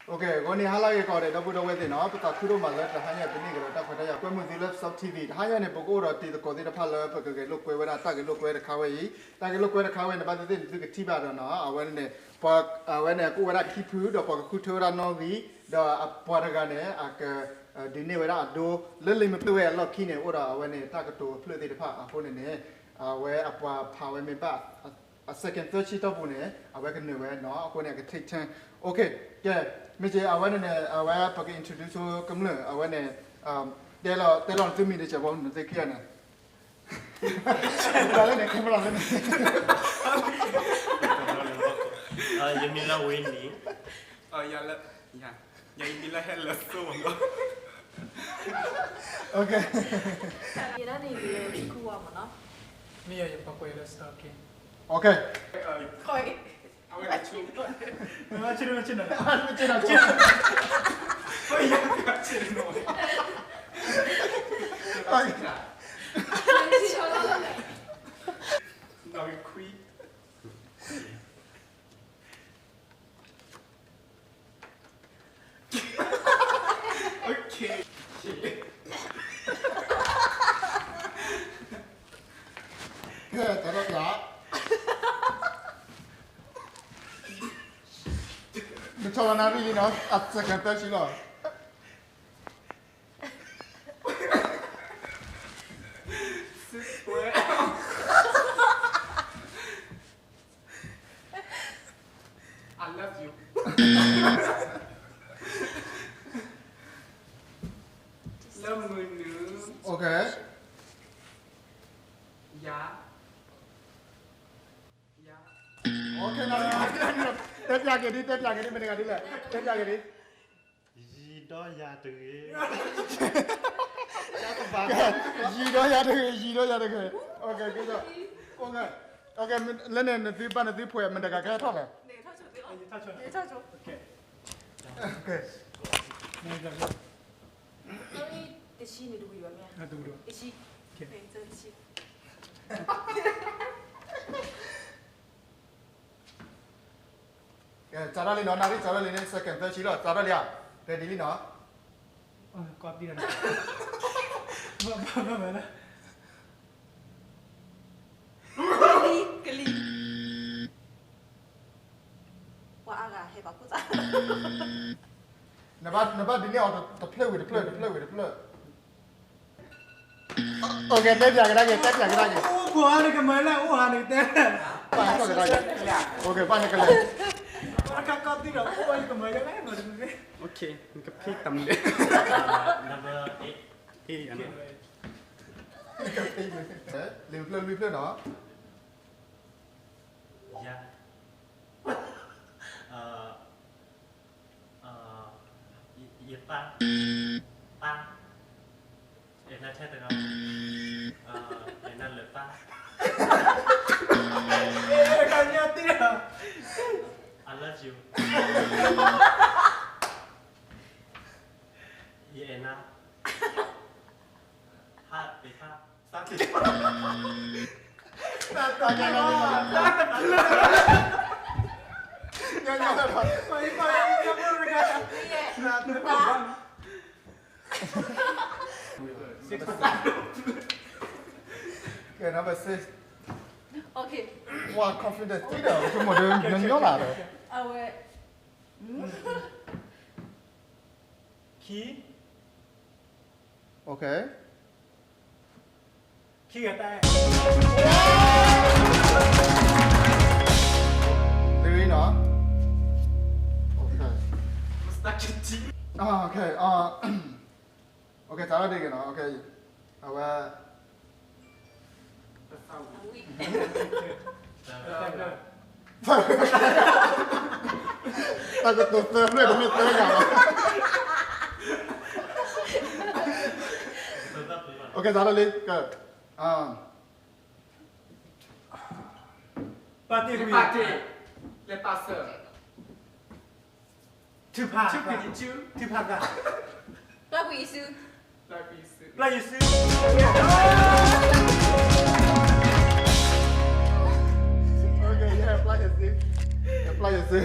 ဂီၤနံၤဟါလၢအဂ့ၤကိးဂၤဒဲး ဒီပုၢ်ဒီဝဲၢ်သ့ၣ်နီၤ, ပသးခုဒိၣ်မးလၢတဟါညါပန့ၢ်ကဒီးတၢ်ခွဲးတၢ်ယာ်ကွဲမုာ်သုလၢ Soft TV တဟါညါန့ၣ် ပကအိၣ်ဒီးတံၤသကိးသ့ၣ်တဖၣ်လၢပကဂဲၤလိာ်ကွဲဝဲဒၣ်တၢ်ဂဲၤလိာ်ကွဲတခါဝဲအံၤ, တၢ်ဂဲၤလိာ်ကွဲတခါဝဲန့ၣ် ဘၣ်သ့ၣ်သ့ၣ်န့ၣ် သုကထံၣ်ဘၣ်ဒီးနီၤ, အဝဲန့ၣ်, အဝဲန့ၣ် ကအိၣ်ဝဲဒၣ်ခံဖု ဒီးပှၤကဃုထၢဝဲဒၣ်နီၣ်ဂံၢ်, ဒီးအပှၤတဂၤန့ၣ် အကဒုးန့ၢ်ဝဲဒၣ်အဒိ လၢလံာ်မ့ၢ်ပှဲၤဝဲအလီၢ်ခံန့ၣ် အိၣ်ဒီးအဝဲန့ၣ် တၢ်ကတိၤအဖျၢၣ်သ့ၣ်တဖၣ်အဃိန့ၣ်န့ၣ်, အဝဲအပှၤဖးဝဲမ့ၢ်ဘၣ် အ second သၢဆံတီၢ်ပူၤန့ၣ် အဝဲကနၢၤဝဲနီၤ, အဃိန့ၣ် အက take turn. Okay, ကဲ, မ့ၢ်က့ အဝဲန့ၣ်န့ၣ် အဝဲပက introduce ကမျၢၢ် အဝဲန့ၣ်, တဲလီၤ, တဲလီၤနသုမံၤတစဲးဖိ နသုခံဂၤန့ၣ်, လၢန့ၣ် camera လၢန့ၣ်, ယမံၤလၢ Winnie, ယမံၤလၢ ဟဲလၢစိမး, okay, ယဲဒၣ်န့ၣ် ယလၢ ထူဝါ မးနီၤ, မ့ၢ်ယဲ ယပှၤကွဲးလၢ Star King, okay, အဝဲ ကဲ, တၢ်ဒီးပျၢ်, နဆီၣ်လီၤနၣ်ရံၣ်လံနီၤ, အ second သၢဆံလီၤ. I love you. လၢမုၢ်နုာ်, okay, ယၤ, ယၤ, okay, နၤ, တဲပျၢ်က့ၤဒ်, တဲပျၢ်က့ၤဒ်, မ့ၢ်တဂၤဒ်လဲၣ်, တဲပျၢ်က့ၤဒ်. ယံၤဒီးယၤတဂ့ၤ, ယံၤဒီးယၤတဂ့ၤ, ယံၤဒီးယၤတဂ့ၤ, okay, okay, okay, လၢန့ၣ် နသုဘၣ်နသုဖှဲး မ့ၢ်တဂၤကဟဲထီၣ်လဲၣ်, okay, တဆံ, ကဲ, စးထီၣ်လံနီၤ, နၣ်ရံၣ်စးထီၣ်လံန့ၣ် second သၢဆံလီၤ, စးထီၣ်လံဧါ, ready လံနီၤ, ကလံၤ, ကလံၤ, ပှၤအါဂၤဟဲဘၣ်ဖိသၣ်, နဘၣ်ဒုးန့ၢ်အီၤတဖျၢၣ်ဝံၤတဖျၢၣ်, တဖျၢၣ်ဝံၤတဖျၢၣ်. Okay, တဲပျၢ်ကဒါက့ၤ, တဲပျၢ်ကဒါက့ၤ, အိၣ်ကွၢ်နကမၤလၢ အိၣ်ဟးနကတဲ, ဘၣ်နကလဲၤ, okay, ဘၣ်နကလဲၤ, ကကီသံဒီး အိၣ်နကမၤလၢ, နကဖံးတမံၤ, လံာ်ဖျၢၣ်လွံၢ်ဖျၢၣ်နီၤ, ယၤ, ယပၢ်, ပၢ်, ယနၢ်ထဲတဂၤ, ယနၢ်လၢပၢ်, တဂၤညါတံၢ်, I love you, ယအဲၣ်နၤ, ဟးပ့ၤဖး, တၢ်တပျၢ်, တၢ်တပျၢ်, ညါညါ, okay, number six, okay, ဝါ confidence တံၢ်ဒီး ကမီၤဒီး နညီလၢ်ဒီး, အဝဲ, ခံ, okay, ခံဂၤတၢ်, သရံးနီၤ, okay, okay, okay, စးထီၣ်ဒ်က့ၤနီၤ, okay, အဝဲ တၢ်ကတိၤသၢဖျၢၣ် တမ့ၢ်သၢဂၤဘၣ်, okay, စးထီၣ်လံ, က, ပာ်တ့ၢ်ကွံာ်, လဲၤပာ်စၢၤ, ထုကဖၣ်, ထုကဖၣ်, ထုကဖၣ်သး, ပျၢ်ကွံာ်ယစု, ပျၢ်ကွံာ်ယစု, ပျၢ်ယစု, okay, yeah, ပျၢ်ယစု, ပျၢ်ယစု,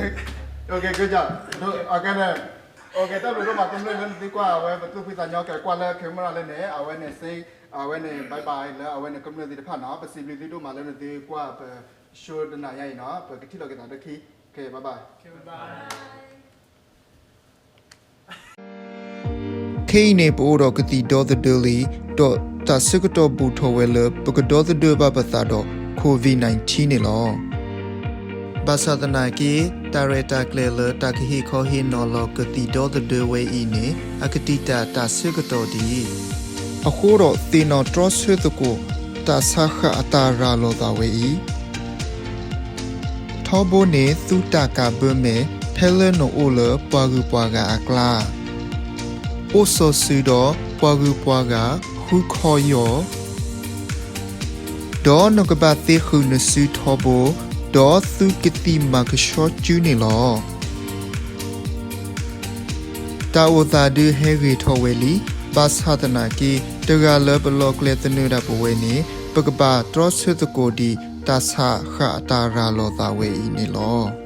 ကဲ တၢ်ဘျုးဒိၣ်မး ကမျၢၢ်လၢနသုကွၢ်ဝဲ ပသူၣ်ဖှံသးညီ ကဲကွၢ်လၢ camera လၢန့ၣ် အဝဲန့ၣ် စ့ အဝဲန့ၣ် bye bye လၢအဝဲန့ၣ် ကမျၢၢ်သ့ၣ်တဖၣ်နီၤ ပစံးဘျုးသုဒိၣ်မးလၢနသုကွၢ်ပ show တနၤညါအံၤနီၤ ပကထံၣ်လိာ်က့ၤသးလၢခံ ကဲ bye bye ခဲအံၤန့ၣ် ပအိၣ်ဒီးကသံၣ်ဒီသဒၢလံ, ဒီးတၢ်ဆၢကတီၢ်ဘူးထီၣ်ဝဲလၢ ပကဒီသဒၢဘၣ်ပသးဒီး COVID nineteen န့ၣ်လီၤ. ဘၣ်ဆၣ်သနာ်က့ တၢ်ရဲၣ်တၢ်ကျဲၤလၢတၢ်ကဟ့ၣ်ခီဟ့ၣ်နီၤလီၤကသံၣ်ဒီသဒၢဝဲအံၤန့ၣ် အကတံာ်တာ်တၢ်ဆၢကတီၢ်ဒံး, အဃိဒီးသ့ၣ်နီၣ်တြီဆၢသကိး တၢ်ဆါဃာ်အတၢ်ရၤလီၤသးဝဲအံၤ ထီဘိန့ၣ် သုတၢ်ကးဘၢမဲာ် ဖဲလၢနအိၣ်လၢပှၤဂုၤပှၤဂၤအကျါ, အိၣ်စီၤစုၤဒီးပှၤဂုၤပှၤဂၤဃုခီယီၢ်, ဒီးနကဘၣ်သ့ဃုာ်နစုထီဘိ, ဒီးသုကသံၣ်မၤကဆှီစုန့ၣ်လီၤ. တၢ်အိၣ်သးဒုးဟဲဂ့ၤထီၣ်ဝဲလံ, ဘၣ်ဆၣ်သနာ်က့ တဂၤလၢပလီၢ်ကျဲသနၢၣ်ဒၣ်ပဝဲန့ၣ် ပကဘၣ်တြီဆၢသကိးဒံး တၢ်ဆါဃာ်အတၢ်ရၤလီၤသးဝဲအံၤန့ၣ်လီၤ.